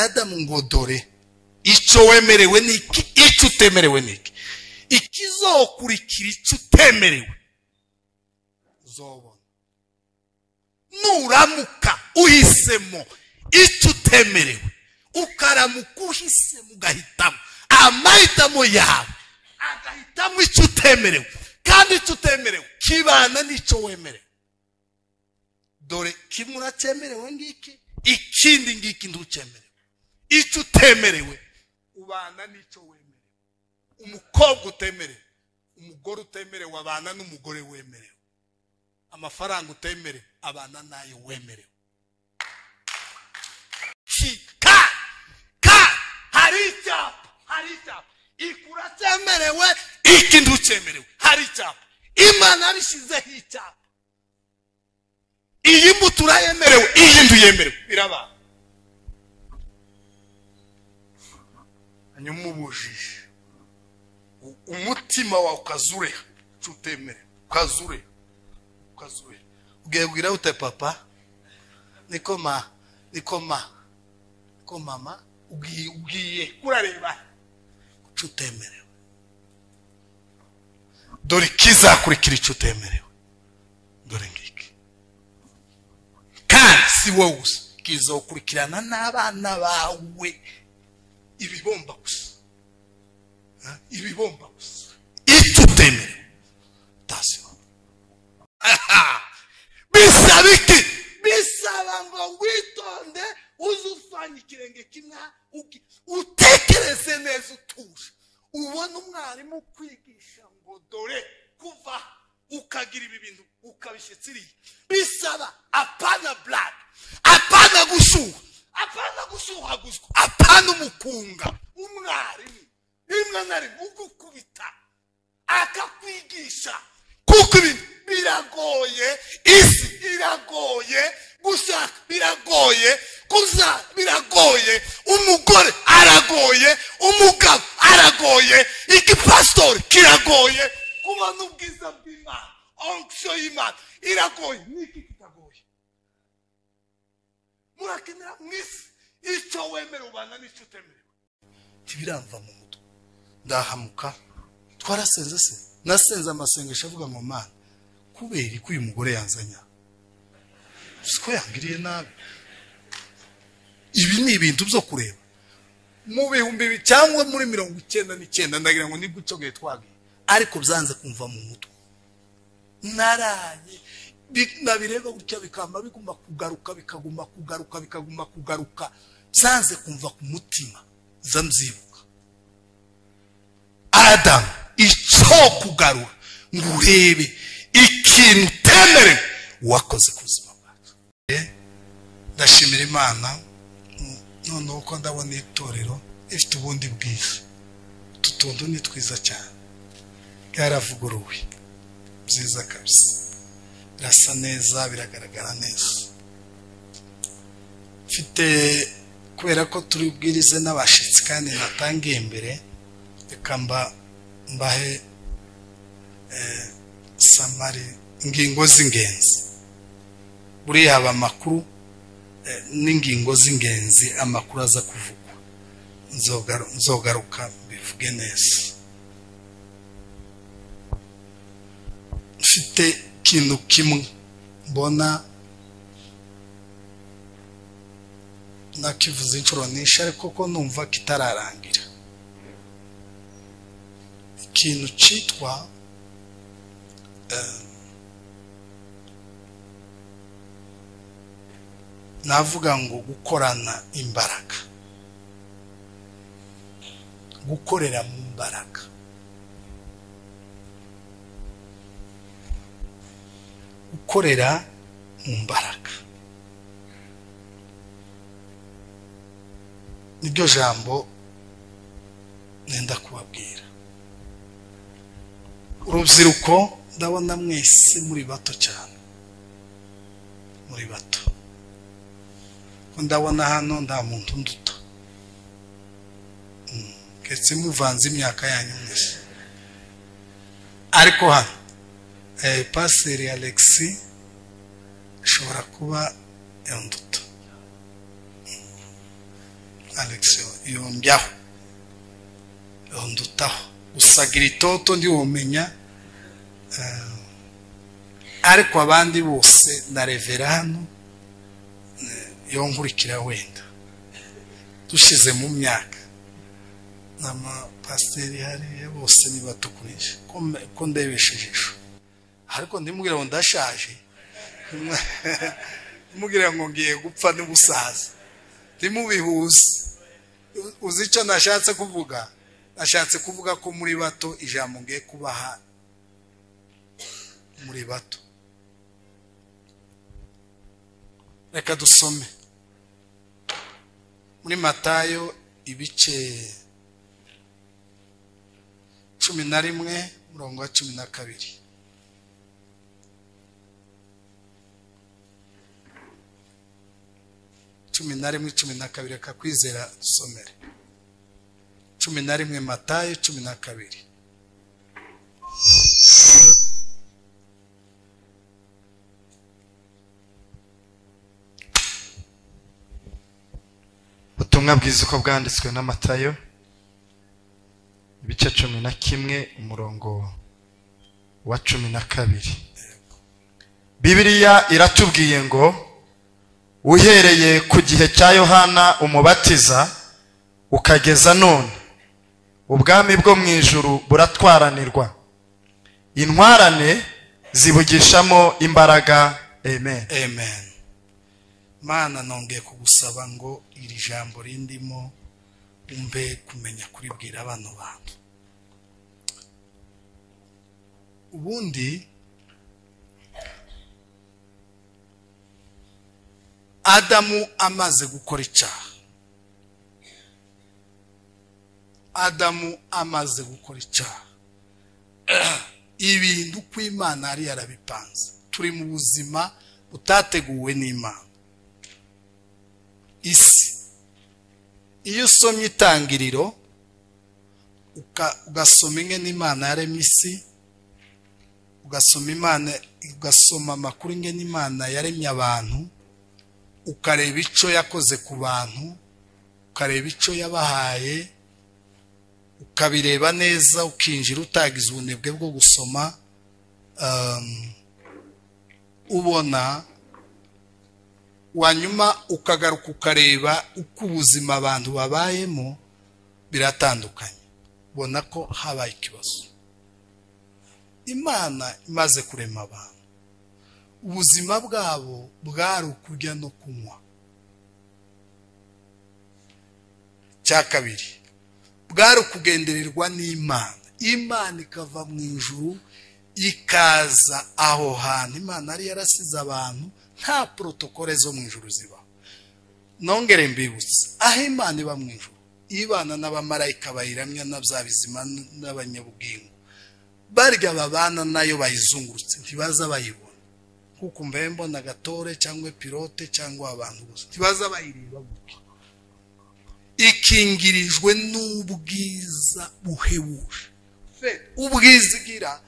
Adamu ngo dore icyo wemerewe niki, icyo utemerewe niki, ikizokurikira icyo utemerewe uzobona. Nuramuka uhisemo icyo utemerewe, ukaramuka uhisemo ugahitamo amahitamo yawe, agahitamo icyo utemerewe, kandi icyo utemerewe kibana n'icyo wemerewe. Dore kimwe uracyemerewe ngiki, ikindi ngiki ntucyemerewe. Icyo utemerewe ubana n'icyo wemerewe. Umukobwa utemerewe, umugore utemerewe abana n'umugore wemerewe. Amafaranga utemerewe abana nayo wemerewe. Ka ka hari icyapa, hari icyapa. Ikura cyemerewe, iki ntucyemerewe. Hari icyapa. Imana yabishyizeho icyapa. Iyi mbuto urayemerewe, iyi ntuyemerewe. Biraba. Hanyuma ubujiji, umutima wawe ukazureha icyo utemerewe, ukazureha, ukazureha. Ugiye kubwira ute papa? Niko ma, niko ma, niko mama, ugiye kurareba icyo utemerewe. Dore kizakurikira icyo utemerewe. Dore ngiki. Kandi si wowe gusa, kizokurikirana n'abana bawe. Ibibomba gusa, ibibomba gusa, icyo utemerewe. Tasiyo bisaba iki? Bisaba ngo witonde, uze ufanye ikirenge kimwe, utekereze neza utuje, ubone umwarimu ukwigisha ngo dore kuva ukagira ibi bintu ukabishyitsiriye. Bisaba apana black, apana gushuha, apana gushuhaguzwa, apana umukunga. Umwarimu rimwe na rimwe ugukubita akakwigisha, kuko ibintu biragoye, isi iragoye, gushaka biragoye, kuza biragoye, umugore aragoye, umugabo aragoye, igipasitori kiragoye, kubona ubwiza bw'Imana, onction y'Imana iragoye. Niki kitagoye? Murakenera mwisi icyo wemerewe ubana n'icyo utemerewe. Tibiramva mu mutwe. Ndahamuka twarasenze se, nasenze amasengesho avuga ngo Mana, kubera ko uyu mugore yanzanya, siko yangiriye nabi. Ibi ni ibintu byo kureba mu bihumbi cyangwa muri 99, ndagira ngo nibwo icyo gihe twagiye, ariko byanze kumva mu mutwe. Naraye nabireba gutya bikamba biguma kugaruka, bikaguma kugaruka, bikaguma kugaruka, byanze kumva ku mutima. Zamzibuka Adam icyo kugarura ngo urebe ikintu utemerewe wakoze ku buzima bwacu. Ndashimira Imana noneho ko ndabona itorero ifite ubundi bwiza. Utu tuntu ni twiza cyane, byaravuguruwe byiza kabisa, birasa neza, biragaragara neza. Mfite kubera ko turi bwirize n'abashitsi kandi natangiye imbere, reka mbahe samari ingingo z'ingenzi. Buriya haba amakuru n'ingingo z'ingenzi, amakuru aza kuvugwa. Nzogaruka mbivuge neza. Mfite ikintu kimwe mbona nakivuze inshuro nyinshi, ariko ko numva kitararangira. Ikintu cyitwa navuga ngo gukorana imbaraga, gukorera mu mbaraga. Gukorera mu mbaraga niryo jambo nenda kubabwira. Urubyiruko ndabona mwese muri bato cyane, muri bato. Ndabona hano nta muntu nduta, keretse muvanze imyaka yanyu mwese. Ariko hano Paseri Alexi ashobora kuba yanduta. Alex yongyaho yondutaho usagira itoto ndiwomenya, ariko abandi bose na revera hano yonkurikira wenda dushize mu myaka n'amapasiteri hariya bose nibatukurije ko ndebeshe ijisho, ariko ndimubwira ngo ndashaje, ndimubwira ngo ngiye gupfa n'ubusaza, ndimubihuze. Uzi icyo nashatse kuvuga? Nashatse kuvuga ko muri bato ijambo ngiye kubaha muri bato. Reka dusome muri Matayo ibice 11 murongo wa 12. 11:12 reka Kwizera dusomere. 11 Matayo 12. Ubutumwa bwiza uko bwanditswe na Matayo ibice 11 umurongo wa 12. Bibiliya iratubwiye ngo uhereye ku gihe cya Yohana umubatiza ukageza none ubwami bwo mu ijuru buratwaranirwa, intwarane zibugishamo imbaraga. Amen. Amen. Mana, nongeye kugusaba ngo iri jambo rindimo umbe kumenya kuribwira abantu bantu. Ubundi Adamu amaze gukora icyaha, Adamu amaze gukora icyaha, ibintu kw'Imana yari yarabipanze. Turi mu buzima butateguwe n'Imana. Isi iyo usomye itangiriro ugasoma ingene Imana yaremye isi, ugasoma Imana, ugasoma amakuru ingene Imana yaremye abantu, ukareba icyo yakoze ku bantu, ukareba icyo yabahaye, ukabireba neza, ukinjira utagize ubunebwe bwo gusoma, ubona wanyuma ukagaruka ukareba uko ubuzima abantu babayemo biratandukanye, ubona ko habaye ikibazo. Imana imaze kurema abantu, ubuzima bwabo bwari ukurya no kunywa. Cya kabiri bwari ukugendererwa n'Imana. Imana ikava mu ijuru ikaza aho hantu Imana yari yarasize abantu, nta protokole zo mu ijuru ziba. Nongere mbibutse, aho Imana iba mu ijuru ibana n'abamarayika bayiramya na bya bizima n'abanyabugingo, barya babana nayo bayizungurutse, ntibaza bayibona. Kuko mbe mbona gatore cyangwa pilote cyangwa abantu gusa, ntibaza bayireba gutya. Ikingirijwe n'ubwiza buhebuje. Ubwiza igira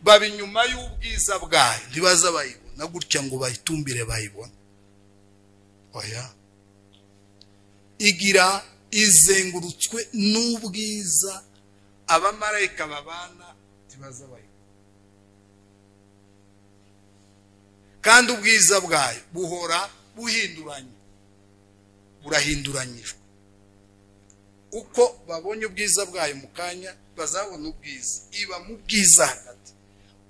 baba inyuma y'ubwiza bwayo, ntibaza bayibona gutya ngo bayitumbire bayibona. Oya, igira izengurutswe n'ubwiza, abamarayika babana ntibaza bayibona, kandi ubwiza bwayo buhora buhinduranye, burahinduranyijwe. Uko babonye ubwiza bwayo mu kanya bazabona ubwiza, iba mu bwiza hagati.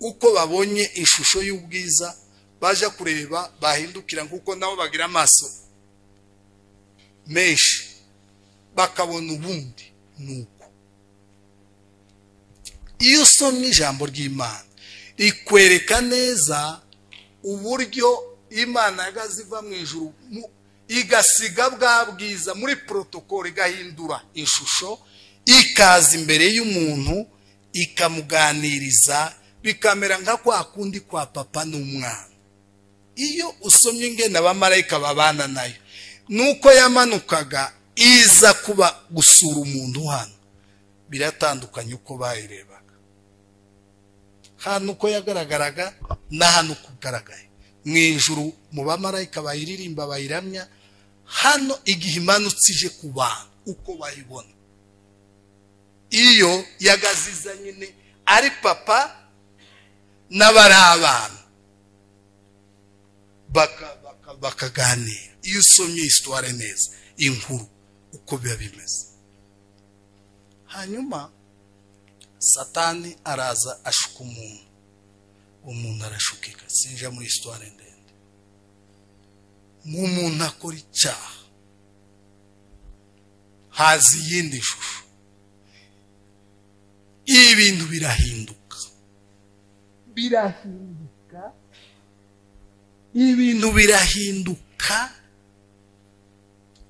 Uko babonye ishusho y'ubwiza baje kureba bahindukira, kuko nabo bagira amaso menshi bakabona ubundi. Nuko iyo usomye ijambo ry'Imana rikwereka neza uburyo Imana yagaze iva mu ijuru igasiga bwa bwiza muri protokole, igahindura ishusho, ikaza imbere y'umuntu ikamuganiriza, bikamera nka kwa kundi kwa papa n'umwana. Iyo usomye ingene abamarayika babana nayo, nuko yamanukaga iza kuba gusura umuntu hano, biratandukanye uko bayirebaga. Hano uko yagaragaraga na hano uko ugaragaye. Mu ijuru mu bamarayika bayiririmba bayiramya, Hano igihe imanutse ije ku bantu uko bayibona, iyo yagaziza nyine ari papa n'abari abana bakaganira. Iyo usomye histoire neza, inkuru uko biba bimeze. Hanyuma Satani araza ashuka umuntu, umuntu arashukika. Sinja muri histoire ndende. Umuntu akora icyaha, haza iyindi shusho, ibintu birahinduka, birahinduka, ibintu birahinduka.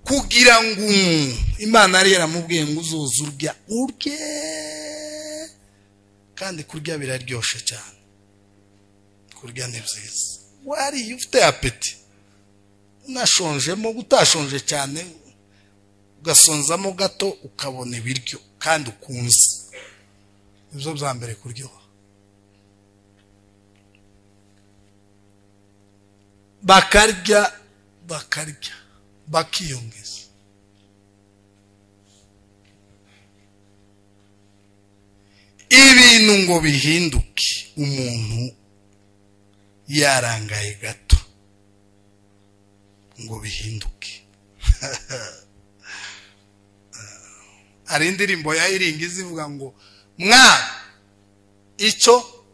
Kugira ngo umuntu, Imana yari yaramubwiye ngo uzoza urya urye, kandi kurya biraryoshe cyane, kurya ni byiza. Wariye ufite apeti, unashonjemo, utashonje cyane ugasonzamo gato ukabona ibiryo kandi ukunze, nibyo bya mbere kuryoha. Bakarya bakarya bakiyongeza. Ibintu ngo bihinduke, umuntu yarangaye gato ngo bihinduke. Hari indirimbo ya Iringizi ivuga ngo mwana icyo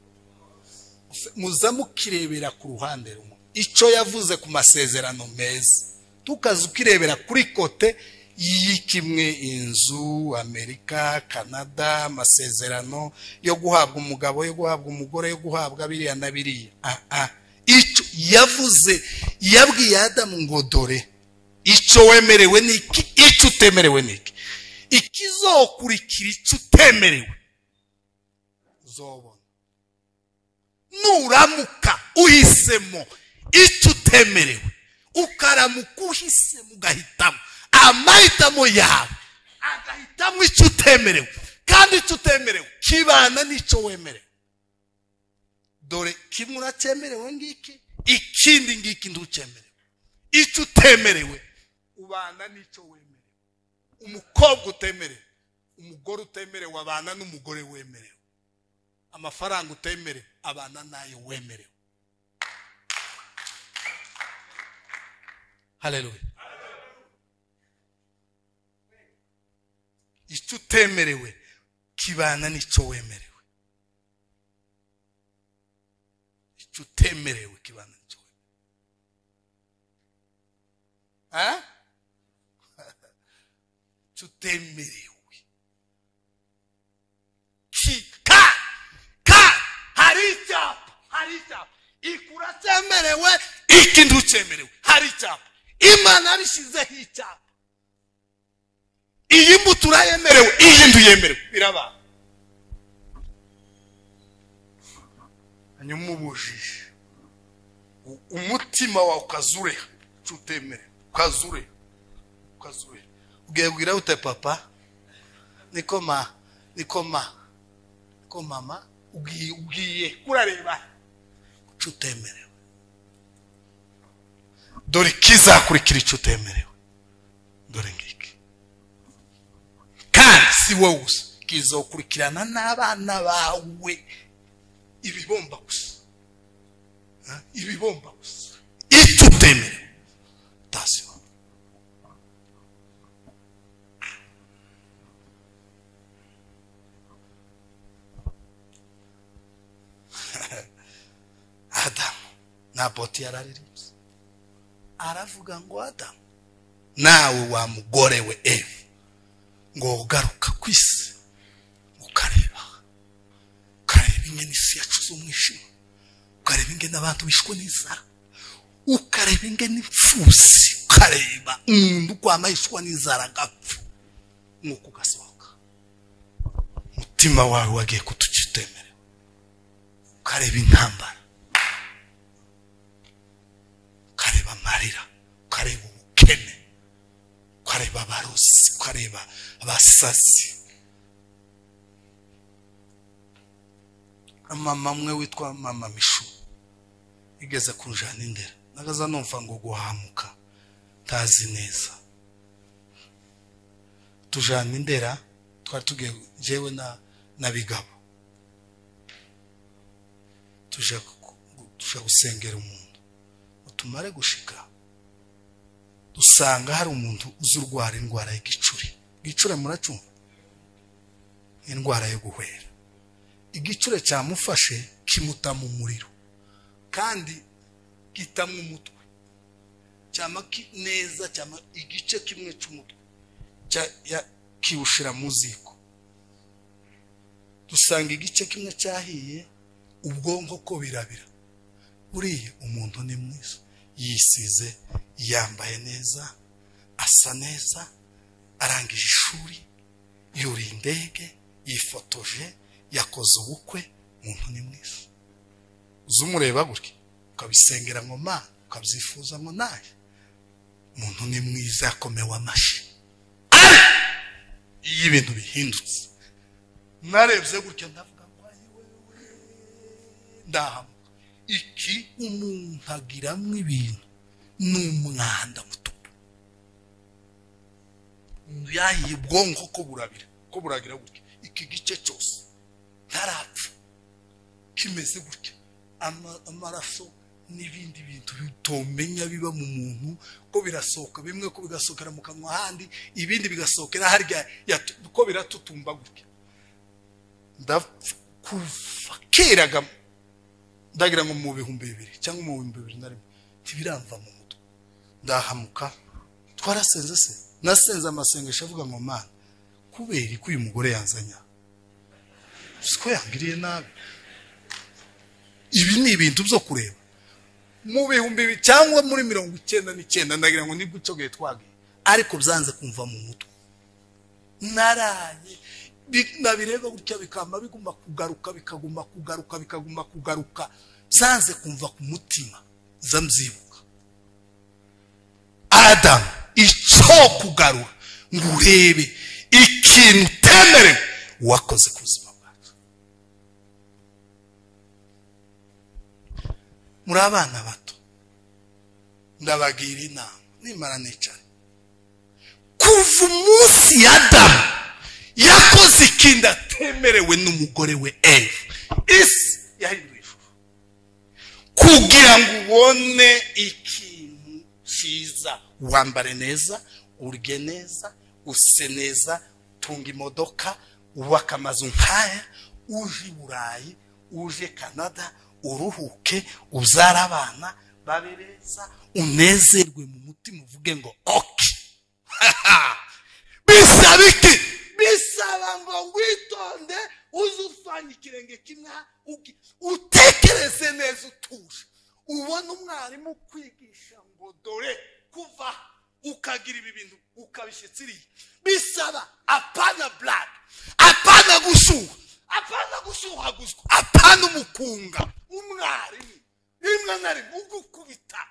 muza mukirebera ku ruhande rumwe, icyo yavuze ku masezerano meza, tukaza ukirebera kuri kote y'ikimwe, inzu, Amerika, Canada, amasezerano yo guhabwa umugabo, yo guhabwa umugore, yo guhabwa biriya na biriya. Icyo yavuze, yabwiye Adamu ngo dore icyo wemerewe niki, icyo utemerewe niki, ikizokurikira icyo utemerewe uzobona. Nuramuka uhisemo icyo utemerewe, ukaramuka uhisemo ugahitamo amahitamo yawe, agahitamo icyo utemerewe, kandi icyo utemerewe kibana n'icyo wemerewe. Dore kimwe uracyemerewe ngiki, ikindi ngiki ntucyemerewe. Icyo utemerewe ubana n'icyo wemerewe. Umukobwa utemerewe, umugore utemerewe abana n'umugore wemerewe. Amafaranga utemerewe abana nayo wemerewe. Haleluya. Icyo utemerewe kibana n'icyo wemerewe. Icyo utemerewe kibana n'icyo wemerewe. Icyo utemerewe ka hari icyapa, hari icyapa ikura cyemerewe, iki ntucyemerewe. Hari icyapa, Imana yabishyizeho icyapa. Iyi mbuto urayemerewe, iyi ntuyemerewe, biraba. Hanyuma ubujiji, umutima wawe ukazureha icyo utemerewe, ukazureha, ukazureha. Ugiye kubwira ute papa? Niko ma, niko ma, niko mama, ugiye kurareba icyo utemerewe. Dore kizakurikira icyo utemerewe, dore ngiki. Kandi si wowe gusa, kizokurikirana n'abana bawe, ibibomba gusa, ibibomba gusa, icyo utemerewe. Attention. Adamu Naboti yararirimbye, aravuga ngo Adamu nawe wa mugore we Eva, ngo ugaruka ku isi ukareba, ukareba ingene isi yacuze umwijima, ukareba ingene abantu bishwe n'inzara, ukareba ingene imfuzi, ukareba umuntu ukwama yishwa n'inzara agapfa, nk'uko ugasohoka umutima wawe wagiye kutucitemerewe, ukareba intambara, ukareba amarira, ukareba ubukene, ukareba abarozi, ukareba abasazi. Mama mwe witwa mama Mishu igeze kunjana indera, nagaza numva ngo guhamuka Ntazi neza. Tujana Indera, twari tugiye jewe na Bigabo. Tuja gusengera umuntu. Tumare gushika dusanga hari umuntu uzurwara indwara y'igicuri. Igicure muracumva? Indwara yo guhwera. Igicure cyamufashe kimuta mu muriro kandi gitamwe umutwe. Cyama neza cyama igice kimwe cy'umutwe kiwushira mu ziko. Dusanga igice kimwe cyahiye, ubwonko ko birabira. Buriya umuntu ni mwiza, yisize, yambaye neza, asa neza, arangije ishuri, yuriye indege, yifotoje, yakoze ubukwe, umuntu ni mwiza. Uzumureba gutya ukabisengera ngo Mana, ukabyifuza ngo naye. Umuntu ni mwiza, yakomewe amashi. Iyo ibintu bihindutse, narebye gutya ndavuga ngo ndahamuka. Iki umuntu agiramwo ibintu ni umwanda mutupu. Yahiye ubwonko ko burabira, ko buragira gutya. Iki gice cyose ntarapfa kimeze gutya, amaraso n'ibindi bintu bitomenya biba mu muntu ko birasohoka, bimwe ko bigasohokera mu kanwa handi, ibindi bigasohokera harya, ko biratutumba gutya. Ndakuva keraga ndagira ngo mu 2000 cyangwa mu 2001 tibiramva mu mutwe. Ndahamuka. Twarasenze se, nasenze amasengesho avuga ngo Mana, kubera ko uyu mugore yanzanya, siko yangiriye nabi. Ibi ni ibintu byo kureba mu 2000 cyangwa muri 99, ndagira ngo nibwo cyo gihe twagiye, ariko byanze kumva mu mutwe. Naraye nabireba gutya bikama biguma kugaruka, bikaguma kugaruka, bikaguma kugaruka, byanze kumva ku mutima. Zamzibuka Adam icyo kugarura ngo urebe ikintu utemerewe wakoze ku buzima bwacu. Muri abana bato ndabagira inama, nimara nicare. Kuva umunsi Adamu yakoze ikindi atemerewe n'umugore we Eve, isi yahinduye ishusho kugira ngo ubone ikintu cyiza, wambare neza, urye neza, use neza, tunga imodoka, ubaka amazu nkaya, uje i Burayi, uje Canada, uruhuke, uzara abana babe beza, unezerwe mu mutima, uvuge ngo okay. Bisaba iki? Bisaba ngo witonde, uzufanye ikirenge kimwe, utekereze neza, utuje. Ubona umwarimu kwigisha ngo dore kuva ukagira ibi bintu ukabishyitsiriye. Bisaba apana black, apana gushuha, apana gushuhaguzwa, apana umukunga. Umwarimu rimwe na rimwe ugukubita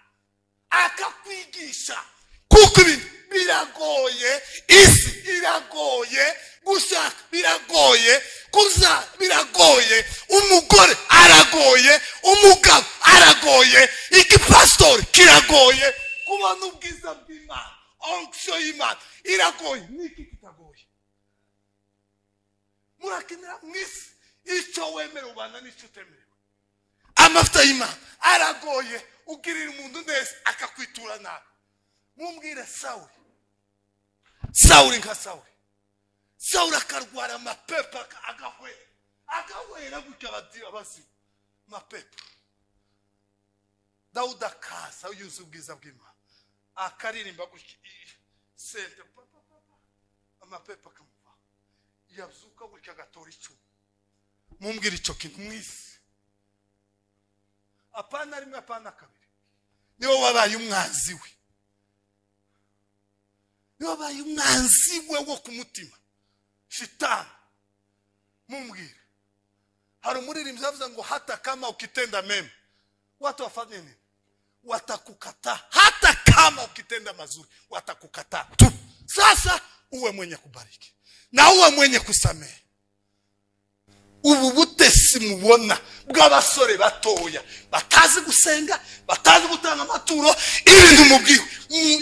akakwigisha, kuko ibintu biragoye, isi iragoye, gushaka biragoye, kuza biragoye, umugore aragoye, umugabo aragoye, igipasitori kiragoye, kubona ubwiza bw'Imana, onction y'Imana iragoye. Niki kitagoye? Murakenera mu isi icyo wemerewe ubana n'icyo utemerewe. Amavuta y'Imana aragoye, ugirira umuntu neza akakwitura nabi. Mumbwire Sawuli, Sawuli nka Sawuli, Sawuli akarwara amapepa, agahwera, agahwera gutya abazimu mapepa. Dawudi akaza yuzuye ubwiza bw'Imana, akaririmba gutya sente, amapepa akamuvaho, yabyuka gutya agatora icumu. Mumbwire icyo kintu mu isi, apana rimwe, apana kabiri, niwe wabaye umwanzi we, niwe wabaye umwanzi we wo ku mutima, shitani. Mumbwire, hari umuririmbyi avuze ngo hata kama ukitenda mema watu wafanye nini? Watakukataa. Hata kama ukitenda mazuri watakukataa tu. Sasa uwe mwenye kubariki na uwe mwenye kusamehe. Ubu butesi mubona bw'abasore batoya batazi gusenga, batazi gutanga amaturo, ibintu mubwiwe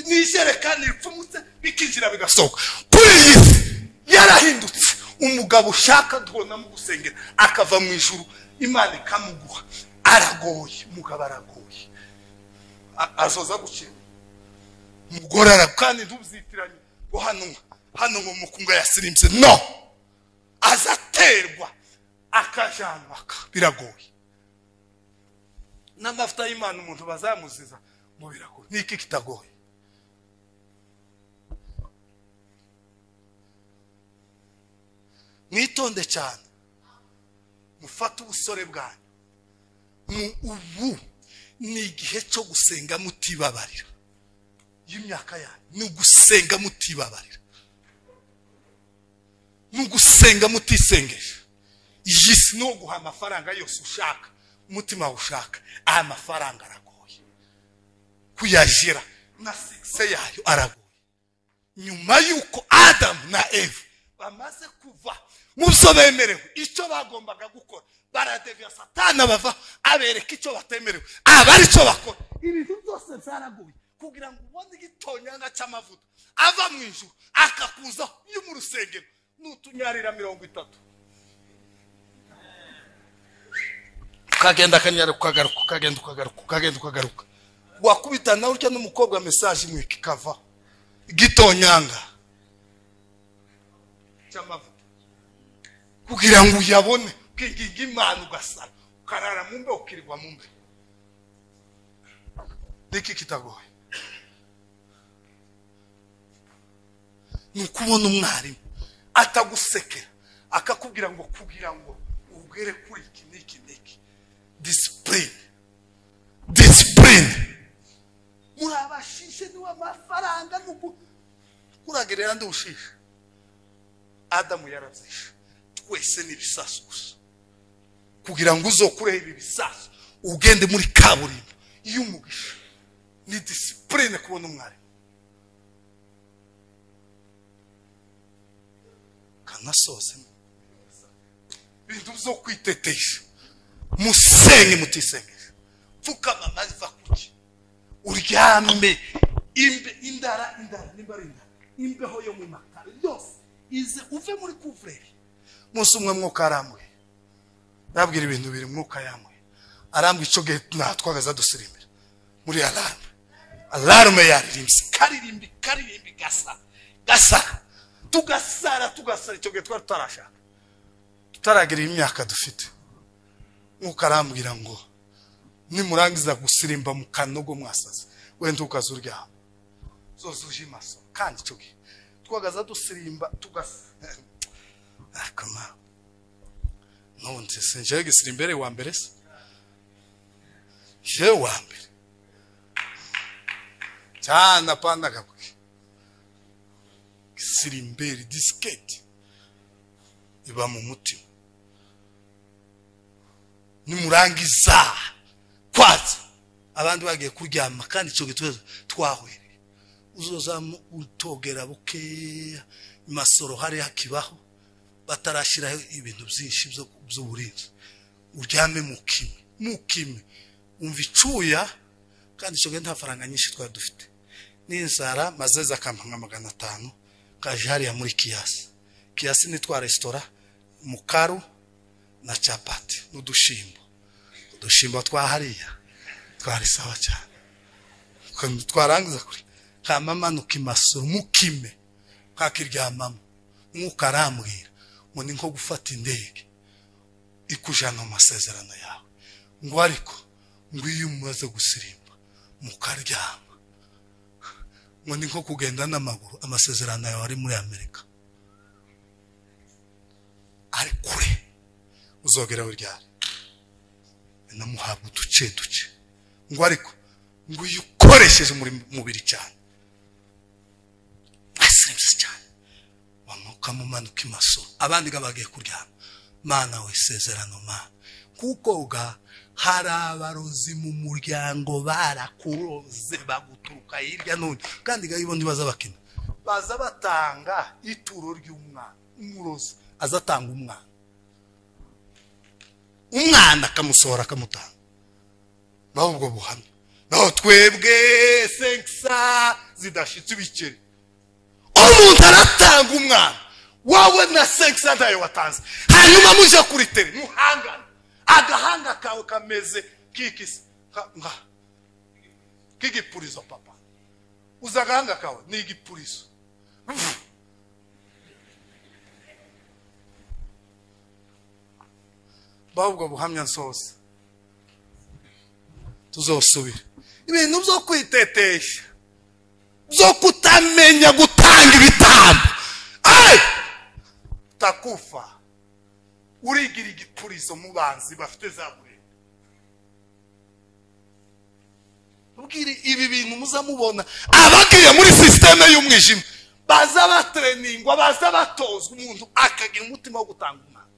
n'ijerekani ripfumutse bikinjira bigasohoka. Kuri iyi si yarahindutse. Umugabo ushaka tubona mu gusengera akava mu ijuru, Imana ikamuguha. Aragoye, umugabo aragoye, azoza gukina umugore ara, kandi ntubyitiranye ngo hano ngo mukunga yasirimbye, no azaterwa akajanwa, biragoye. N'amavuta y'Imana umuntu bazamuziza ngo biragoye. Niki kitagoye? Mwitonde cyane, mufate ubusore bwanyu. Ubu ni igihe cyo gusenga mutibabarira. Y'imyaka yanyu ni ugusenga mutibabarira, ni ugusenga mutisengesha. Iyi si no guha amafaranga yose ushaka, umutima ushaka, aya mafaranga aragoye kuyajira, na sikse yayo aragoye. Nyuma yuko Adamu na Eva bamaze kuva mu byo bemerewe, icyo bagombaga gukora baradevya, Satani bava abereka icyo batemerewe, aba ari cyo bakora. Ibintu byose byaragoye kugira ngo ubone igitonyanga cy'amavuta ava mu ijuru akakuzaho. Iyo mu rusengero n'utunyarira 30 ukagenda akanyara ukagaruka, ukagenda ukagaruka, ukagenda ukagaruka, wakubita nawe urya n'umukobwa message imwe kikava igitonyanga cy'amavuta kugira ngo uyabone, ukinginga Imana ugasara, ukarara mu mbe, ukirirwa mu mbe. Niki kitagoye? Ni ukubona umwarimu atagusekera akakubwira ngo kugira ngo ugere kuri iki n'iki n'iki. Discipline, discipline. Murabashishe niwe amafaranga nuko kuragerera ndi ushishe. Adamu yarabyishe, twese ni ibisasu gusa. Kugira ngo uzokure ibi bisasu ugende muri kaburimbo y'umugisha, ni discipline kubona umwarimu. Kanasoze ibintu byo kwitetesha, musenge mutisengesha, pfukama maziva kuki, uryame imbe indara indara nimba ari indara imbeho yo mu makaro yose ize uve muri kuvureri. Umunsi umwe mwuka arambwe, arabwira ibintu biri mwuka yamwe, arambwe ico gihe natwagaza dusirimbira muri alarme, alarme yaririmbye karirimbi karirimbi gasa gasa tugasara tugasara. Icyo gihe twari tutarashaka, tutaragira imyaka dufite. Mwuka arambwira ngo nimurangiza gusirimba mu kanogo mwasaze, wenda ukazuryama zozuje imaso. Kandi icyo gihe twagaza dusirimba tugasa akama none sinje gisirimbere wa mbere se je wa mbere cyane apana gabuke gisirimbere diskete iba mu mutima. Nimurangiza kwaza abandi bagiye kuryama, kandi icyo gihe twahwereye uzozamu utogera bukeya imasoro hari hakibaho batarashiraho ibintu byinshi by'uburinzi, uryame mukime mukime umva icuya. Kandi icyo gihe nta faranga nyinshi twari dufite, n'inzara mazeza akampa nka 500 kaje hariya muri kiyasi. Kiyasi ni twa resitora mukaru na chapati n'udushimbo, udushimbo twa hariya twari sawa cyane. Twarangiza kuri kama manuka imasoro mukime kakiryamamo. Mwuka arambwira ngo ni nko gufata indege ikujana mu masezerano yawe, ngo ariko ngo iyo umaze gusirimba mukaryama, ngo ni nko kugenda n'amaguru, amasezerano yawe ari muri Amerika ari kure, uzogera uryari namuhabwa uduce duce. Ngo ariko ngo iyo ukoresheje umubiri cyane asirimse cyane wamuka mumanuka imasoro, abandi bagiye kuryama. Mana we sezerano mana, kuko ga hari abarozi mu muryango barakuroze baguturuka hirya none, kandi ga ibo ntibaza bakina, baza batanga ituro ry'umwana. Umurozi azatanga umwana. Umwana akamusohora akamutanga. Naho ubwo buhamya. Naho twebwe 500 zidashitse ibikeri. Umuntu aratanga umwana wawe na 500 ntayo watanze. Hanyuma muje kuri tele muhangana. Agahanga kawe kameze kikisi nga kigipurizo papa. Uzagahanga kawe ni igipurizo. Babwo buhamya nsoza. Tuzosubira. Ibintu byo kwitetesha, byo kutamenya gutanga ibitambo. Ay! Takufa. Urigira igipurizo mu banzi bafite za burende. Ubwire ibi bintu muzamubona abagiye muri systeme y'umwijima baza batreningwa, baza batozwa, umuntu akagira umutima wo gutanga umwana.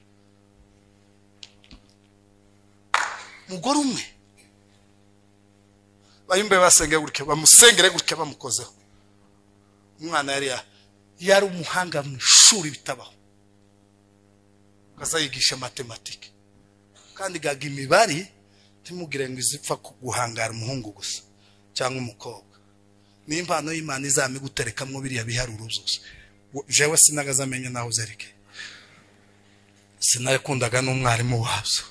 Mugore umwe bayumbe basenge gutya, bamusengere gutya, bamukozeho. Umwana yari umuhanga mu ishuri bitabaho. Kazayigisha matematike. Kandi gaga imibare ntimugire ngo izipfa guhangara umuhungu gusa cyangwa umukobwa. Ni impano y'Imana izamiguterekamwo biriya biharuro byose. Jewe sinagazamenya naho zereke. Sinakundaga n'umwarimu wabyo.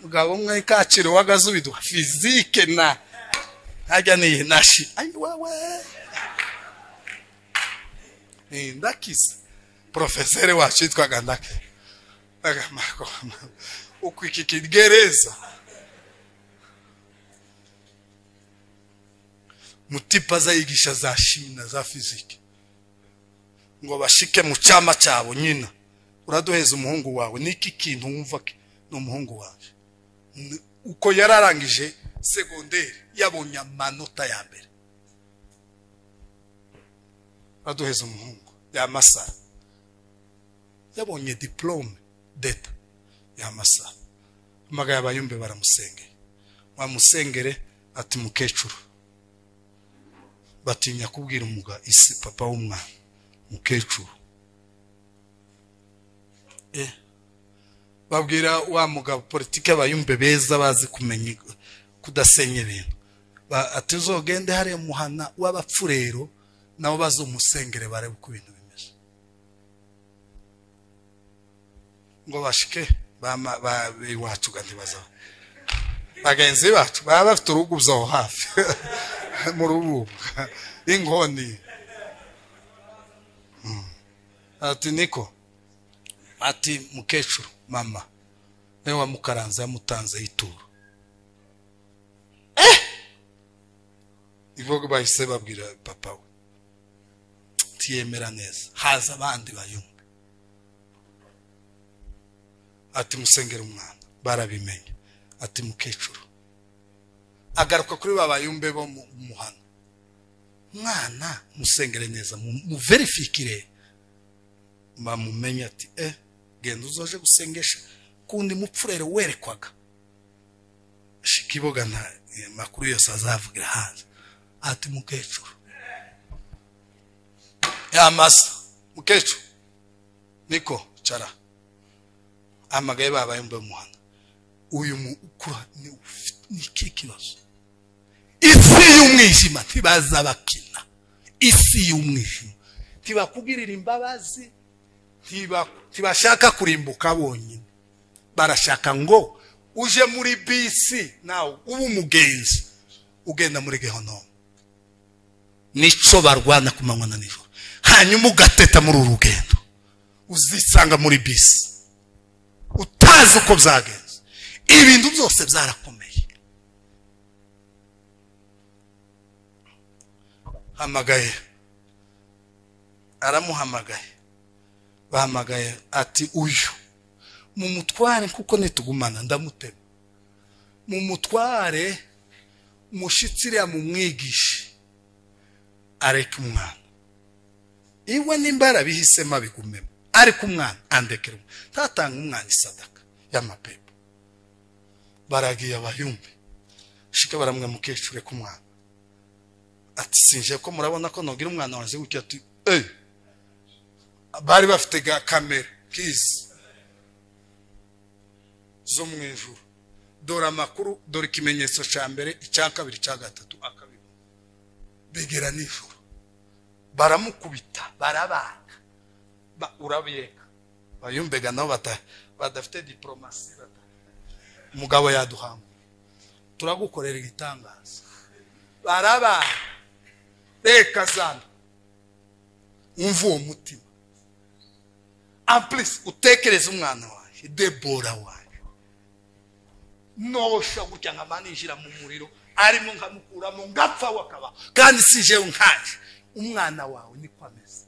Mugabo umwe kaciro wagazubiduha fizike na hajya ni nashi. Ay wewe. Ni ndakisa. Professeur wacu yitwaga Ndake. Agamako. Uko iki kigereza. Mutipa zayigisha za shimi na za fizike. Ngo bashike mu cyama cyabo nyina. Uraduheza umuhungu wawe niki kintu wumva no umuhungu wawe. Uko yararangije secondaire yabonye amanota ya mbere. Uraduheza umuhungu ya masa. Yabonye diplome d'etat ya masa. Amaga yabayumbe baramusengeye. Bamusengere ati mukecuru. Batinya kubwira umuga isi papa w'umwana mukecuru. Babwira wa mugabo politike abayumbe beza bazi kumenya kudasenya ibintu. Ati uzogende hariya muhana w'abapfurero nabo bazomusengere barebe uko ibintu bimeze. Ngo bashike ba iwacu kandi bazaba. Bagenzi bacu baba bafite urugo byaho hafi. Mu rubuga inkoni. Ati niko ati mukecuru mama niwe wamukaranze yamutanze ituro. Ivuga bahise babwira papa we. Tiyemera neza. Haza abandi bayumve. Ati musengera umwana barabimenye. Ati mukecuru. Agaruka kuri babayumbe bo mu muhana. Mwana musengere neza mu verifikire. Bamumenye ati genda uzoje gusengesha kundi mupfurere werekwaga. Shikiboga nta makuru yose azavugira hanze. Ati mukecuru. Ya masa mukecuru. Niko cara. Amagaye babayumbe muhana. Uyu mukura ni kikibazo. Isi y'umwijima ntibaza bakina. Isi y'umwijima ntibakugirira imbabazi, ntibashaka kurimbuka bonyine. Barashaka ngo uje muri bisi nawe ubu umugenzi ugenda muri gehonomu. Nico barwana ku manywa na nijoro. Hanyuma ugateta muri uru rugendo. Uzisanga muri bisi. Utazi uko byagenze. Ibintu byose byarakomeye. Hamagaye. Aramuhamagaye. Bahamagaye ati uyu mumutware kuko nitugumana ndamutema. Mumutware mushitsire mumwigishe areke umwana. Iwe nimba bihisema bigumemo. Ariko umwana andekera. Tatanga umwana isadaka y'amapepo. Baragiye abayumbe. Shika baramwe mukecure ku mwana. Ati sinje ko murabona ko nogira umwana wanje gutya ati bari bafite ga kamera kizi. zo mu ijuru. Dore amakuru, dore ikimenyetso cya mbere, icya kabiri, icya gatatu, akabibona. Bigera nijoro baramukubita, barabaga, urabiyeka bayumbega nabo badafite diplomasi. Umugabo yaduhanga, turagukorera igitangaza. Barabaga, reka zana umva uwo mutima. Amplis utekereze umwana wanjye, Debora wanjye, nosha gutya nkamanijira mu muriro arimo nkamukuramo ngapfa wakaba, kandi si jewe nkaje. Umwana wawe niko ameze.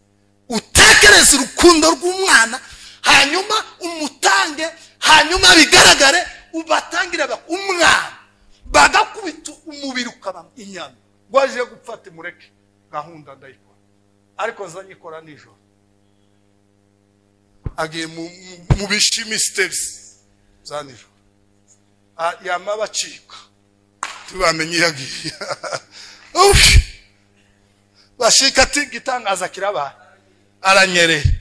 Utekereze urukundo rw'umwana, hanyuma umutange, hanyuma bigaragare, ubatangire umwana bagakubita umubiri ukaba inyama. Ngo aje gupfata mureke, gahunda ndayikora, ariko nzanyikora nijoro. Agiye mu bishimi steps za nijoro, yama bacika tubamenye yagiye. Bashika ati gitangaza kirabaye, aranyereye.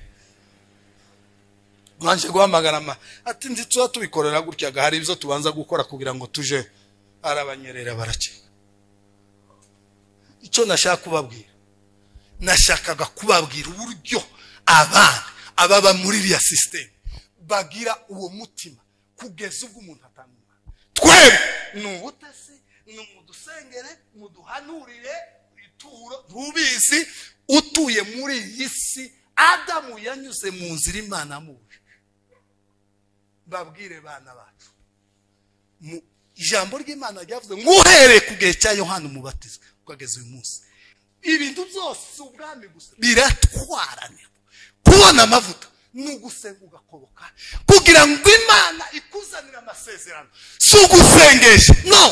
Mwanje guhamagara ati nzi tuba tubikorera gutya, hari ibyo tubanza gukora kugira ngo tuje. Arabanyerera baracika. Icyo nashaka kubabwira, nashakaga kubabwira uburyo abana ababa muri iriya system bagira uwo mutima kugeza ubwo umuntu atanga umwana. Twebwe ni ubutasi, ni mudusengere, muduhanurire ituro. Ntubizi utuye muri iyi si, Adamu yanyuze mu nzira Imana amubujije. Babwire bana bacu, ijambo ry'Imana ryavuze ngo uhereye ku gihe cya Yohana Umubatiza ukageza uyu munsi, ibintu byose ubwami gusa biratwaranirwa. Kubona amavuta ni ugusenga ugakoboka kugira ngo Imana ikuzanire amasezerano. Si ugusengesha, no,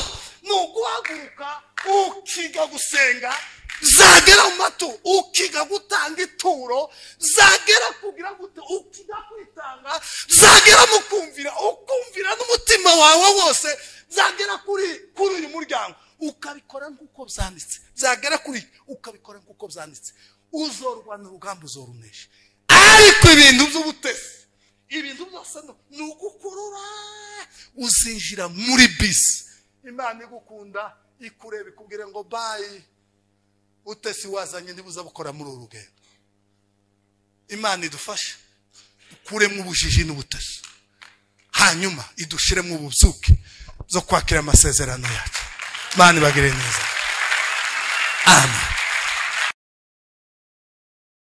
ni uguhaguruka ukiga gusenga, zagera mu mato ukiga gutanga ituro, zagera kugira gute ukiga kwitanga, zagera mu kumvira ukumvira n'umutima wawe wose, zagera kuri uyu muryango ukabikora nk'uko byanditse, zagera kuri ukabikora nk'uko byanditse, uzorwana urugamba uzorunesha. Ariko ibintu by'ubutesi, ibintu byose ni ugukurura, uzinjira muri bisi. Imana igukunda ikureba ikubwire ngo bayi, utesi wazanye ntibuza bukora muri uru rugendo. Imana idufashe ukuremo ubujiji n'ubutesi, hanyuma idushiremo ububyuke byo kwakira amasezerano yacu. Imana ibagire neza. Amen.